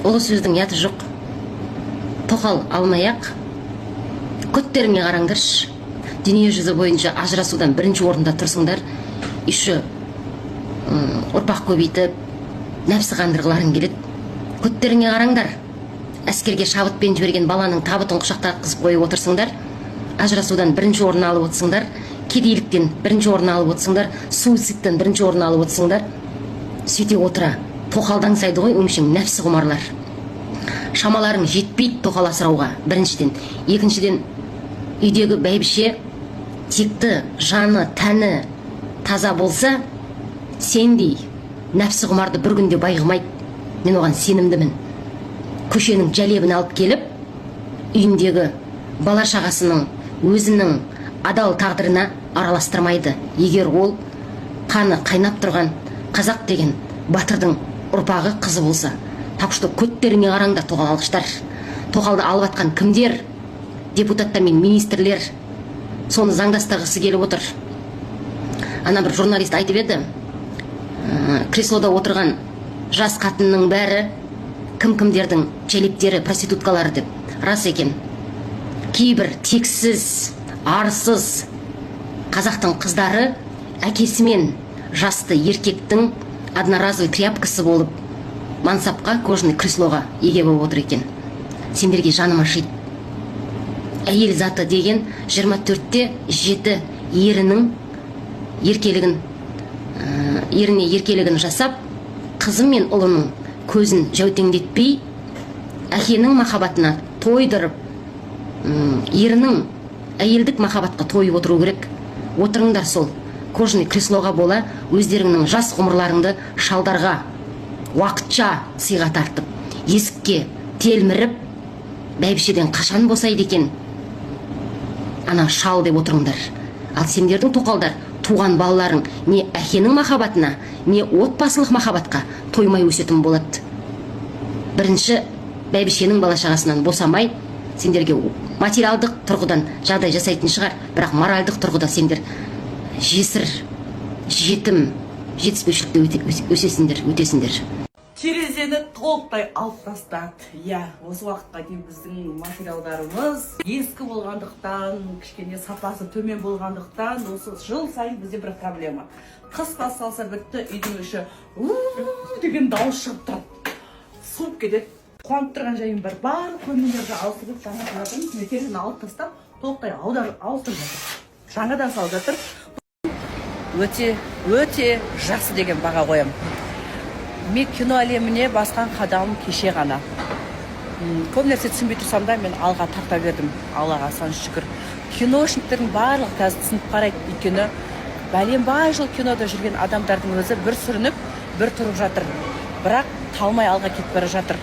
Ұлы сөздің ұяты жоқ. Тоқал алмай ақ көттеріңе қараңдаршы. Дүние жүзі бойынша ажырасудан бірінші орында тұрсыңдар. Еще ұрпақ көбейтіп, нәпсі қандырғыларың келеді. Көттеріңе қараңдар. Әскерге шабытпен жіберген баланың табытын құшақтатқызып қойып отырсыңдар. Ажырасудан бірінші орын алып отырсыңдар. Кедейліктен бірінші орын алып отырсыңдар. Суицидтен бірінші орын алып отырсыңдар. Сөйте отыра тоқалды аңсайды ғой өңшең нәпсі құмарлар. Шамаларың жетпейді тоқал асырауға, біріншіден. Екіншіден, үйдегі бәйбіше текті, жаны, тәні таза болса, сендей нәпсі құмарды бір күнде бай қылмайды. Мен оған сенімдімін. Көшенің жәлебін алып келіп, үйіндегі бала шағасының, өзінің адал тағдырына араластырмайды. Егер ол қаны қайнап тұрған қазақ деген батырдың ұрпағы, қызы болса. Так что көттеріңе қараңдар, тоқал алғыштар. Тоқалды алып атқан кімдер? Депутаттар мен министрлер. Соны заңдастырғысы келіп отыр. Ана бір журналист айтып еді, креслода отырған жас қатынның бәрі кім кімдердің жәлептері, проституткалары деп. Рас екен. Кейбір тексіз, арсыз қазақтың қыздары әкесімен жасты еркектің одноразовый тряпкасы болып, мансапқа, кожаный креслоға еге болып отыр екен. Сендерге жаным ашиды. Әйел заты деген 24-те 7 ерінің еркелігін, еріне еркелігін жасап, қызы мен ұлының көзін жәутеңдетпей, әкенің махаббатына тойдырып, ерінің әйелдік махаббатқа тойып отыру керек. Отырыңдар сол кожаный креслоға бола, өздеріңнің жас ғұмырларыңды шалдарға уақытша сыйға тартып, есікке телміріп, бәйбішеден қашан босайды екен ана шал деп отырыңдар. Ал сендердің, тоқалдар, туған балаларың не әкенің махаббатына, не отбасылық махаббатқа тоймай өсетін болады. Бірінші бәйбішенің бала шағасынан босамай, сендерге материалдық тұрғыдан жағдай жасайтын шығар, бірақ моральдық тұрғыда сендер жесір, жетім, жетіспеушілікте өсесіңдер, өтесіңдер. Терезені толықтай алып тастады, иә. Осы уақытқа дейін біздің материалдарымыз ескі болғандықтан, кішкене сапасы төмен болғандықтан, осы жыл сайын бізде бір проблема: қыс басталса, бітті, үйдің іші «у» деген дауыс шығып тұрады, суып кетеді. Қуанып тұрған жайым бар: барлық көмірлерді ауыстырып, жаңартып жатырмыз. Міне, терезені алып тастап, толықтай аударып, ауыстырып жатыр, жаңадан салып жатыр. Өте, өте жақсы деген баға қоямын. Мен кино әлеміне басқан қадамым кеше ғана. Көп нәрсе түсінбей тұрсам да, мен алға тарта бердім. Аллаға сан шүкір, киношниктердің барлығы қазір түсініп қарайды, өйткені бәленбай жыл кинода жүрген адамдардың өзі бір сүрініп, бір тұрып жатыр, бірақ талмай алға кетіп бара жатыр.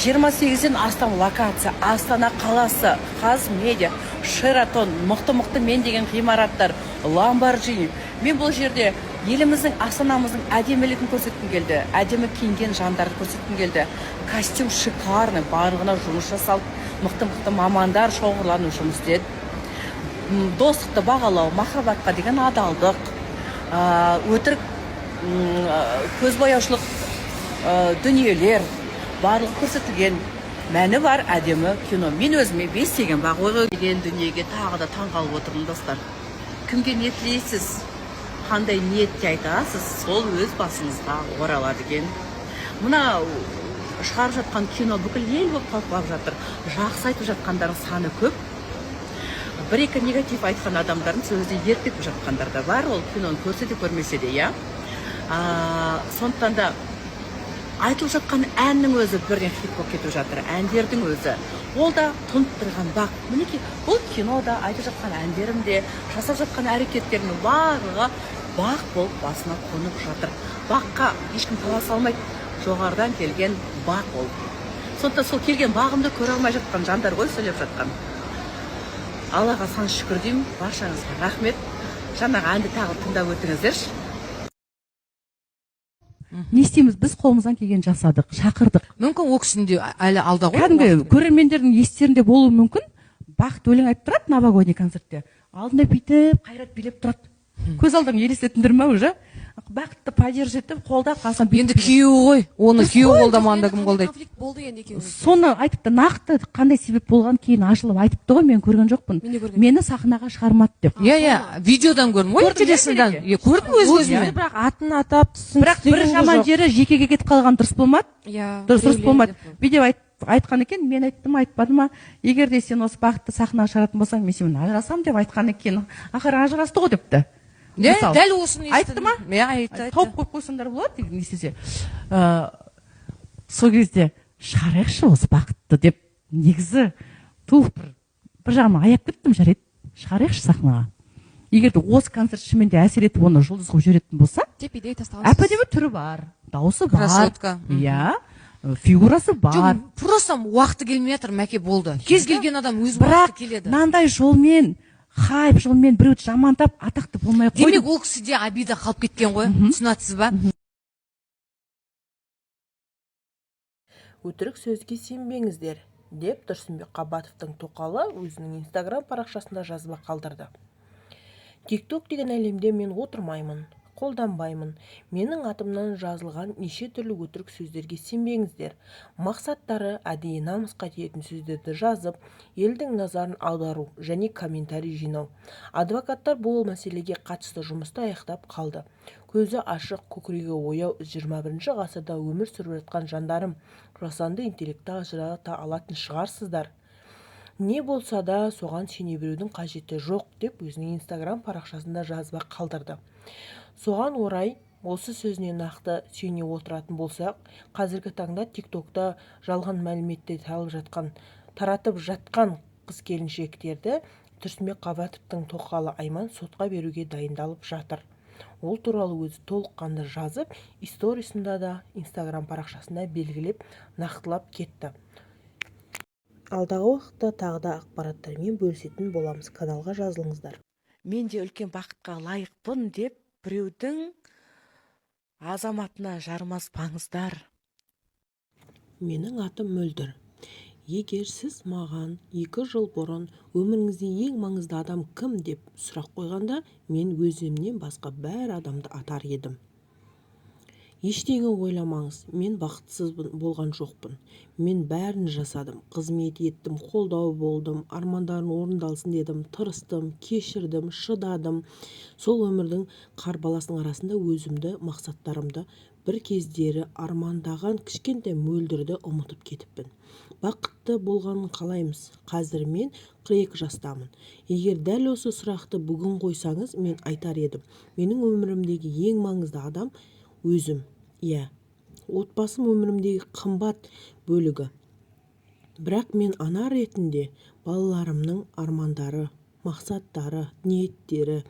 28-ден астам локация, Астана қаласы, Қазмедиа, Шератон, мықты мықты мен деген ғимараттар, Ламборджини. Мен бұл жерде еліміздің, астанамыздың әдемілігін көрсеткім келді, әдемі киінген жандарды көрсеткім келді. Костюм шикарный, барлығына жұмыс жасалды, мықты мықты мамандар шоғырланып жұмыс істеді. Достықты бағалау, махаббатқа деген адалдық, өтірік, көзбояушылық, дүниелер барлығы көрсетілген. Мәні бар әдемі кино. Мен өзіме 5 деген баға қойған. Деген дүниеге тағы да таңғалып отырмын, достар. Кімге не тілейсіз, қандай ниетте айтасыз, сол өз басыңызға оралады екен. Мына шығарып жатқан кино бүкіл ел болып талқылап жатыр. Жақсы айтып жатқандардың саны көп, бір екі негатив айтқан адамдардың сөзіне еріп кетіп жатқандар да бар, ол киноны көрсе де, көрмесе де, иә. Сондықтан да айтылып жатқан әннің өзі бірден хит болып кетіп жатыр. Әндердің өзі ол да тұнып тұрған бақ. Мінекей, бұл кинода айтып жатқан әндерім де, жасап жатқан әрекеттерімнің барлығы бақ болып басына қонып жатыр. Баққа ешкім таласа алмайды, жоғарыдан келген бақ ол. Сондықтан сол келген бағымды көре алмай жатқан жандар ғой сөйлеп жатқан. Аллаға сан шүкір деймін. Баршаңызға рахмет. Жаңағы әнді тағы тыңдап өтіңіздерші. Не істейміз? Біз қолымыздан келгенін жасадық, шақырдық. Мүмкін, ол кісінің де әлі алда ғой. Кәдімгі уақыты. Көрермендердің естерінде болуы мүмкін. Бақыт өлең айтып тұрады новогодний концертте, алдында бүйтіп Қайрат билеп тұрады. Көз алдыңа елестеттіңдер ма? Уже Бақытты поддерживать етіп, қолдап, қасынан. Енді күйеуі ғой, оны күйеуі қолдамағанда, кім қолдайды? Конфликт болды енді екеуіңізде. Соны айтыпты. Нақты қандай себеп болғанын кейін ашылып айтыпты ғой, мен көрген жоқпын. Мен де көрген. Мені сахнаға шығармады деп. Иә, видеодан көрдім ғой. Көрдің, иә, Интересныйдан. Мереке? Иә, көрдім өз көзіммен. Бірақ атын атап, түсін Бірақ бір жаман жері, жекеге кетіп қалған дұрыс болмады. Иә. Дұрыс Біреулер болмады. деп. Бүйтіп айтқан екен, мен айттым, айтпады ма, егер де сен осы Бақытты сахнаға шығаратын болсаң, мен сенімен ажырасамын деп айтқан екен. Ақыры ажырасты ғой депті. Иә. Мысалы. Дәл осыны естідім. Айтты ма? Иә, айтты, айтты. Тауып қойып қойсаңдар болады не істесе. Сол кезде шығарайықшы осы Бақытты деп, негізі тух бір жағынан аяп кеттім. Жарайды, шығарайықшы сахнаға, егер де осы концерт шынымен де әсер етіп, оны жұлдыз қылып жіберетін болса. Деп идея тастағансыз. Әп әдемі түрі бар, дауысы бар. Красотка. Иә, фигурасы бар. Жоқ, просто уақыты келмей жатыр, Мәке, болды. Кез келген адам өз Бірақ уақыты келеді. мынандай жолмен, хайп жолмен біреуді жамандап, атақты болмай ақ қойды. Демек, ол кісіде обида қалып кеткен ғой, түсінатсыз ба? «Өтірік сөзге сенбеңіздер», – деп Тұрсынбек Қабатовтың тоқалы өзінің Инстаграм парақшасында жазба қалдырды. «Тикток деген әлемде мен отырмаймын, қолданбаймын. Менің атымнан жазылған неше түрлі өтірік сөздерге сенбеңіздер. Мақсаттары әдейі намысқа тиетін сөздерді жазып, елдің назарын аудару және комментарий жинау. Адвокаттар бұл мәселеге қатысты жұмысты аяқтап қалды. Көзі ашық, көкірегі ояу 21 ғасырда өмір сүріп жатқан жандарым, жасанды интеллектті ажырата алатын шығарсыздар. Не болса да, соған сене берудің қажеті жоқ», – деп өзінің Инстаграм парақшасында жазба қалдырды. Соған орай, осы сөзіне нақты сүйене отыратын болсақ, қазіргі таңда Тиктокта жалған мәліметті жатқан таратып жатқан қыз-келіншектерді Тұрсынбек Қабатовтың тоқалы Айман сотқа беруге дайындалып жатыр. Ол туралы өзі толыққанды жазып, историсында да, Инстаграм парақшасында белгілеп, нақтылап кетті. Алдағы уақытта тағы да ақпараттармен бөлісетін боламыз. Каналға жазылыңыздар. Мен де үлкен бақытқа лайықпын деп, біреудің азаматына жармаспаңыздар. Менің атым Мөлдір. Егер сіз маған 2 жыл бұрын «Өміріңізде ең маңызды адам кім?» деп сұрақ қойғанда, мен өзімнен басқа бәр адамды атар едім. Ештеңе ойламаңыз, мен бақытсыз болған жоқпын. Мен бәрін жасадым: қызмет еттім, қолдау болдым, армандарың орындалсын дедім, тырыстым, кешірдім, шыдадым. Сол өмірдің қарбаласының арасында өзімді, мақсаттарымды, бір кездері армандаған кішкентай Мөлдірді ұмытып кетіппін. Бақытты болғанын қалаймыз. Қазір мен 42 жастамын. Егер дәл осы сұрақты бүгін қойсаңыз, мен айтар едім: менің өмірімдегі ең маңызды адам – өзім. Иә, отбасым өмірімдегі қымбат бөлігі, бірақ мен ана ретінде балаларымның армандары, мақсаттары, ниеттері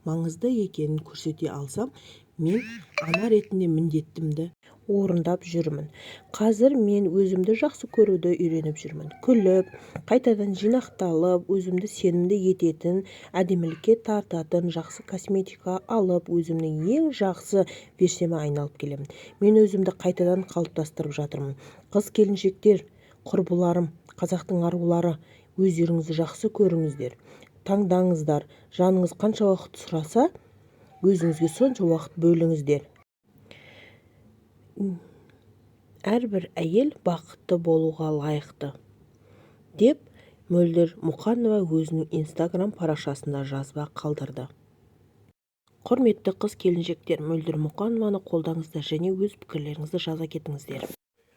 маңызды екенін көрсете алсам, мен ана ретінде міндетімді орындап жүрмін. Қазір мен өзімді жақсы көруді үйреніп жүрмін. Күліп, қайтадан жинақталып, өзімді сенімді ететін, әдемілікке тартатын жақсы косметика алып, өзімнің ең жақсы версияма айналып келемін. Мен өзімді қайтадан қалыптастырып жатырмын. Қыз-келіншектер, құрбыларым, қазақтың арулары, өздеріңізді жақсы көріңіздер, таңдаңыздар. Жаныңыз қанша уақыт сұраса, өзіңізге сонша уақыт бөліңіздер. Әрбір әйел бақытты болуға лайықты, деп Мөлдір Мұқанова өзінің Инстаграм парақшасында жазба қалдырды. Құрметті қыз-келіншектер, Мөлдір Мұқанованы қолдаңыздар және өз пікірлеріңізді жаза кетіңіздер.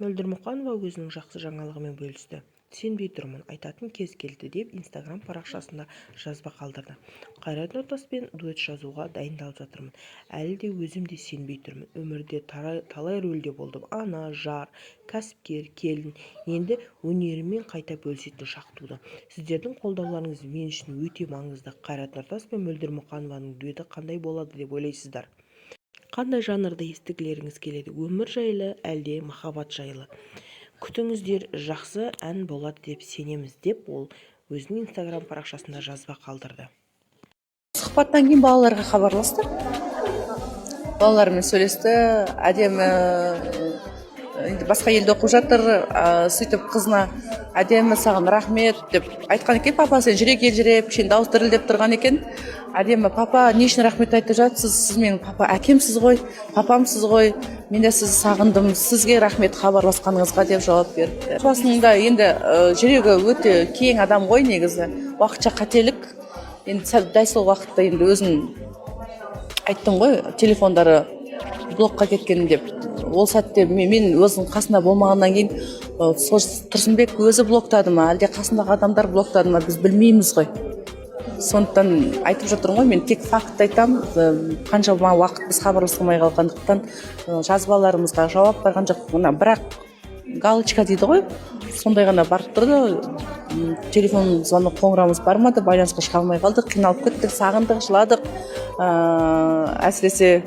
Мөлдір Мұқанова өзінің жақсы жаңалығымен бөлісті. «Сенбей тұрмын, айтатын кез келді», – деп Инстаграм парақшасында жазба қалдырды. «Қайрат Нұртаспен дуэт жазуға дайындалып жатырмын. Әлі де өзім де сенбей тұрмын. Өмірде талай рөлде болдым: ана, жар, кәсіпкер, келін. Енді өнеріммен қайта бөлісетін шақ туды. Сіздердің қолдауларыңыз мен үшін өте маңызды. Қайрат Нұртас пен Мөлдір Мұқанованың дуэті қандай болады деп ойлайсыздар? Қандай жанрды естігілеріңіз келеді: өмір жайлы әлде махаббат жайлы? Күтіңіздер, жақсы ән болады деп сенеміз», – деп ол өзінің Инстаграм парақшасында жазба қалдырды. Сұхбаттан кейін балаларға хабарласты, балалармен сөйлесті. Әдемі, енді басқа елде оқып жатыр. Сөйтіп қызына Әдемі, саған рахмет деп айтқан екен. Папасы жүрегі елжіреп, кішкене дауысы дірілдеп тұрған екен. Әдемі: «Папа, не үшін рахмет айтып жатсыз? Сіз менің папа, әкемсіз ғой, папамсыз ғой. Мен де сізді сағындым, сізге рахмет хабарласқаныңызға», — деп жауап беріпті. Папасының да енді жүрегі өте кең адам ғой негізі. Уақытша қателік енді, сәл дәл сол уақытта енді өзің айттың ғой, телефондары блокқа кеткен деп. Ол сәтте мен өзім қасында болмағаннан кейін, сол Тұрсынбек өзі блоктады ма, әлде қасындағы адамдар блоктады ма, біз білмейміз ғой. Сондықтан айтып жатырмын ғой, мен тек факт айтамын. Қаншама уақыт біз хабарласа қалғандықтан, жазбаларымызға жауап барған жоқ. Мына бірақ галочка дейді ғой, сондай ғана барып тұрды. Телефон звонок, қоңырауымыз бармады, байланысқа шыға алмай қалдық, қиналып кеттік, сағындық, жыладық. Әсіресе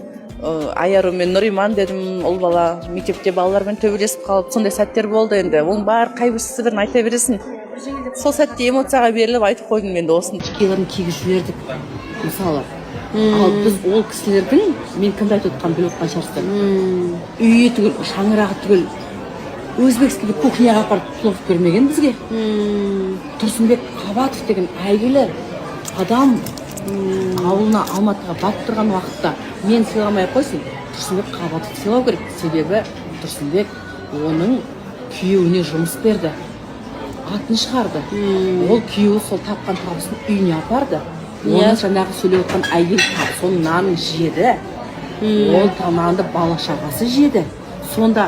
Айару мен Нұриман дедім, ұл бала мектепте балалармен төбелесіп қалып, сондай сәттер болды. Енді оның бәрі, қай бірін айта бересің? Сол сәтте эмоцияға беріліп айтып қойдым енді осыны. Очкиларын кигізіп жібердік мысалы. Ал біз ол кісілердің, мен кімді айтып отқанымды біліп отқан шығарсыздар, үйі түгіл, шаңырағы түгіл, өзбекский кухняға апарып плов бермеген бізге. Тұрсынбек Қабатов деген әйгілі адам ауылына, Алматыға барып тұрған уақытта мен сыйламай ақ қойсын, Тұрсынбек Қабатовты сыйлау керек. Себебі Тұрсынбек оның күйеуіне жұмыс берді, атын шығарды. Ол күйеуі сол тапқан табысын үйіне апарды. Оның жаңағы сөйлеп отқан әйел соның нанын жеді, ол нанды бала шағасы жеді. Сонда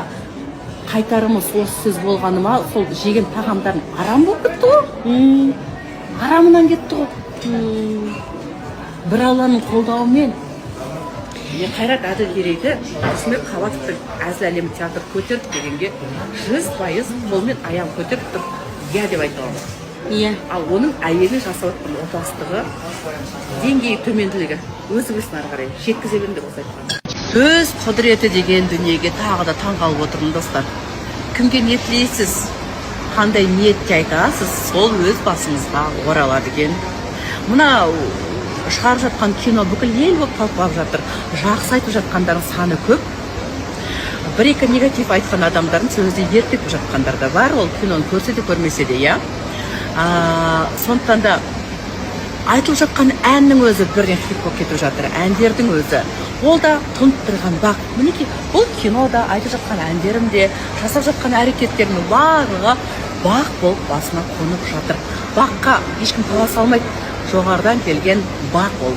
қайтарымы осы сөз болғаны ма? Сол жеген тағамдардың арам болып кетті ғой, арамынан кетті ғой. Бір Алланың қолдауымен. Мен Қайрат Әділгерейді Тұрсынбек Қабатовтың әзіл әлемі театр көтерді дегенге 100% қолмен аяғын көтеріп тұрып иә деп айта аламын. Ал оның әйелі жасап жатқан отастығы, деңгейі төменділігі, өзі білсін ары қарай, жеткізе беріңдер осы айтқанын. Сөз құдіреті деген дүниеге тағы да таңғалып отырмын, достар. Кімге не тілейсіз, қандай ниетте айтасыз, сол өз басыңызға оралады екен. Мына шығарып жатқан кино бүкіл ел болып талқылап жатыр. Жақсы айтып жатқандардың саны көп, бір екі негатив айтқан адамдардың сөзіне еріп кетіп жатқандар да бар, ол киноны көрсе де, көрмесе де, иә. Сондықтан да айтылып жатқан әннің өзі бірден хит болып кетіп жатыр. Әндердің өзі, ол да тұнып тұрған бақ. Мінекей, бұл кинода айтып жатқан әндерім де, жасап жатқан әрекеттерімнің барлығы бақ болып басына қонып жатыр. Баққа ешкім таласа алмайды, жоғарыдан келген бақ ол.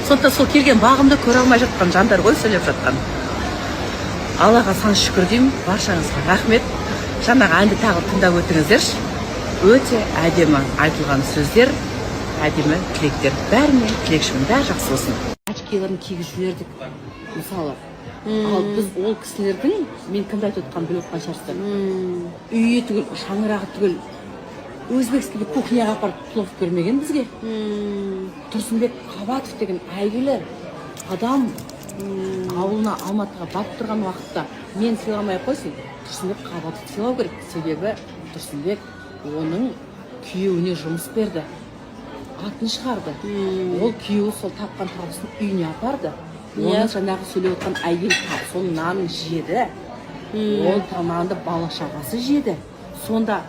Сондықтан сол келген бағымды көре алмай жатқан жандар ғой сөйлеп жатқан. Аллаға сан шүкір деймін. Баршаңызға рахмет. Жаңағы әнді тағы тыңдап өтіңіздерші, өте әдемі айтылған сөздер, әдемі тілектер. Бәріне тілекшімін, бәрі жақсы болсын. Очкиларын кигізіп жібердік мысалы. Ал біз ол кісілердің, мен кімді айтып отқанымды біліп отқан шығарсыздар, үйі түгіл, шаңырағы түгіл, өзбекский кухняға апарып плов бермеген бізге. Тұрсынбек Қабатов деген әйгілі адам ауылына, Алматыға барып тұрған уақытта мен сыйламай ақ қойсын, Тұрсынбек Қабатовты сыйлау керек. Себебі Тұрсынбек оның күйеуіне жұмыс берді, атын шығарды. Ол күйеуі сол тапқан табысын үйіне апарды. Оның жаңағы сөйлеп отқан әйел соның нанын жеді, ол нанды бала шағасы жеді. Сонда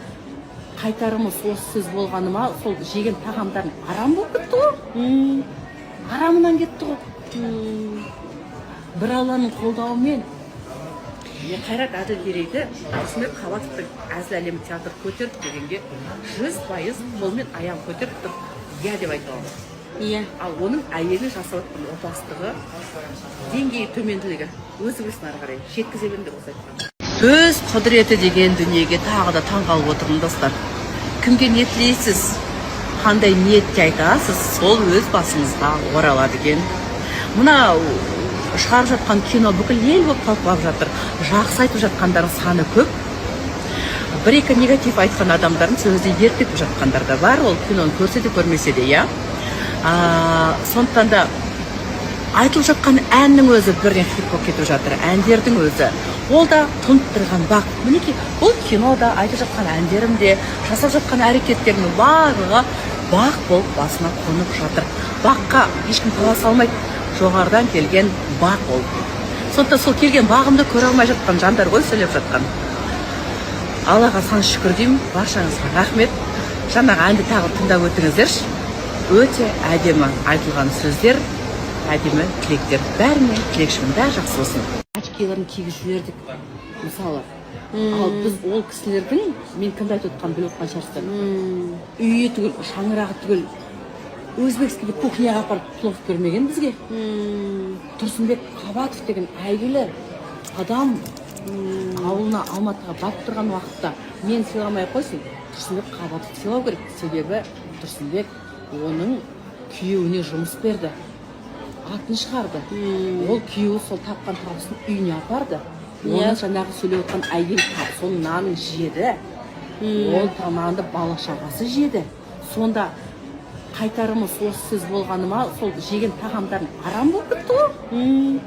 қайтарымы осы сөз болғаны ма? Сол жеген тағамдардың арам болып кетті ғой, арамынан кетті ғой. Бір Алланың қолдауымен. Мен Қайрат Әділгерейді Тұрсынбек Қабатовтың әзіл әлемі театр көтерді дегенге 100% қолмен аяғын көтеріп тұрып иә деп айта аламын. Ал оның әйелі жасап жатқан отастығы, деңгейі төменділігі, өзі білсін ары қарай, жеткізе беріңдер осы айтқанын. Сөз құдіреті деген дүниеге тағы да таңғалып отырмын, достар. Кімге не тілейсіз, қандай ниетте айтасыз, сол өз басыңызға оралады екен. Мына шығарып жатқан кино бүкіл ел болып талқылап жатыр. Жақсы айтып жатқандардың саны көп, бір екі негатив айтқан адамдардың сөзіне еріп кетіп жатқандар да бар, ол киноны көрсе де, көрмесе де, иә. Сондықтан да айтылып жатқан әннің өзі бірден хит болып кетіп жатыр. Әндердің өзі, ол да тұнып тұрған бақ. Мінекей, бұл кинода айтып жатқан әндерім де, жасап жатқан әрекеттерімнің барлығы бақ болып басына қонып жатыр. Баққа ешкім таласа алмайды, жоғарыдан келген бақ ол. Сондықтан сол келген бағымды көре алмай жатқан жандар ғой сөйлеп жатқан. Аллаға сан шүкір деймін. Баршаңызға рахмет. Жаңағы әнді тағы тыңдап өтіңіздерші. Өте әдемі айтылған сөздер, әдемі тілектер. Бәріне тілекшімін, бәрі жақсы болсын. Очкиларын кигізіп жібердік, мысалы. Ал біз ол кісілердің, мен кімді айтып отқанын біліп отқан шығарсыздар, үйі түгіл, шаңырағы түгіл, узбекский кухняға апарып плов бермеген бізге. Тұрсынбек Қабатов деген әйгілі адам ауылына, Алматыға барып тұрған уақытта мен сыйламай ақ қойсын, Тұрсынбек Қабатовты сыйлау керек. Себебі Тұрсынбек оның күйеуіне жұмыс берді, атын шығарды. Ол күйеуі сол тапқан табысын үйіне апарды. Оның жаңағы сөйлеп отқан әйел сол нанын жеді, ол нанды бала шағасы жеді. Сонда қайтарымы осы сөз болғаны ма? Сол жеген тағамдарын арам болып кетті ғой,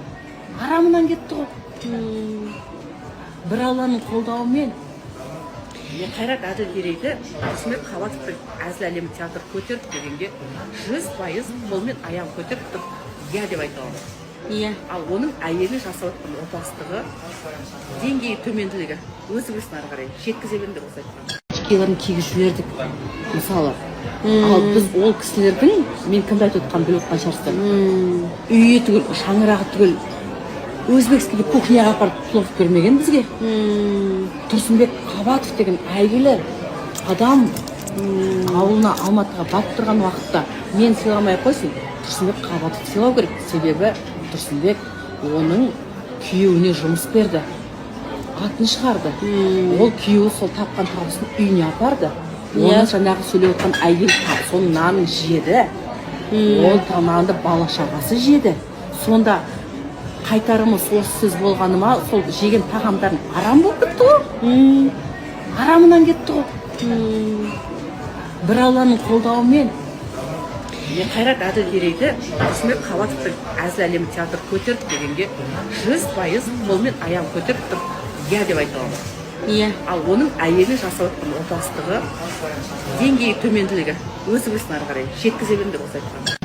арамынан кетті ғой. Бір Алланың қолдауымен. Мен Қайрат Әділгерейді Тұрсынбек Қабатовтың әзіл әлемі театр көтерді дегенге 100% қолмен аяғын көтеріп тұрып иә деп айта аламын. Ал оның әйелі жасап жатқан опасыздығы, деңгейі төменділігі, өзі білсін, ары қарай жеткізе беріңдер осы айтқанын. Очкиларын кигізіп жібердік, мысалы. Ал біз ол кісілердің, мен кімді айтып отқанын біліп отқан шығарсыздар, үйі түгіл, шаңырағы түгіл, узбекский кухняға апарып плов бермеген бізге. Тұрсынбек Қабатов деген әйгілі адам ауылына, Алматыға барып тұрған уақытта мен сыйламай ақ қойсын, Тұрсынбек Қабатовты сыйлау керек. Себебі Тұрсынбек оның күйеуіне жұмыс берді, атын шығарды. Ол күйеуі сол тапқан табысын үйіне апарды. Оның жаңағы сөйлеп отқан әйел сол нанын жеді, ол нанды бала шағасы жеді. Сонда қайтарымы осы сөз болғаны ма? Сол жеген тағамдарын арам болып кетті ғой, арамынан кетті ғой. Бір Алланың қолдауымен. Мен Қайрат Әділгерейді Тұрсынбек Қабатовтың әзіл әлемі театр көтерді дегенге 100% қолмен аяғын көтеріп тұрып иә деп айта аламын. Ал оның әйелі жасап жатқан опасыздығы, деңгейі төменділігі, өзі білсін, ары қарай жеткізе беріңдер осы айтқанын.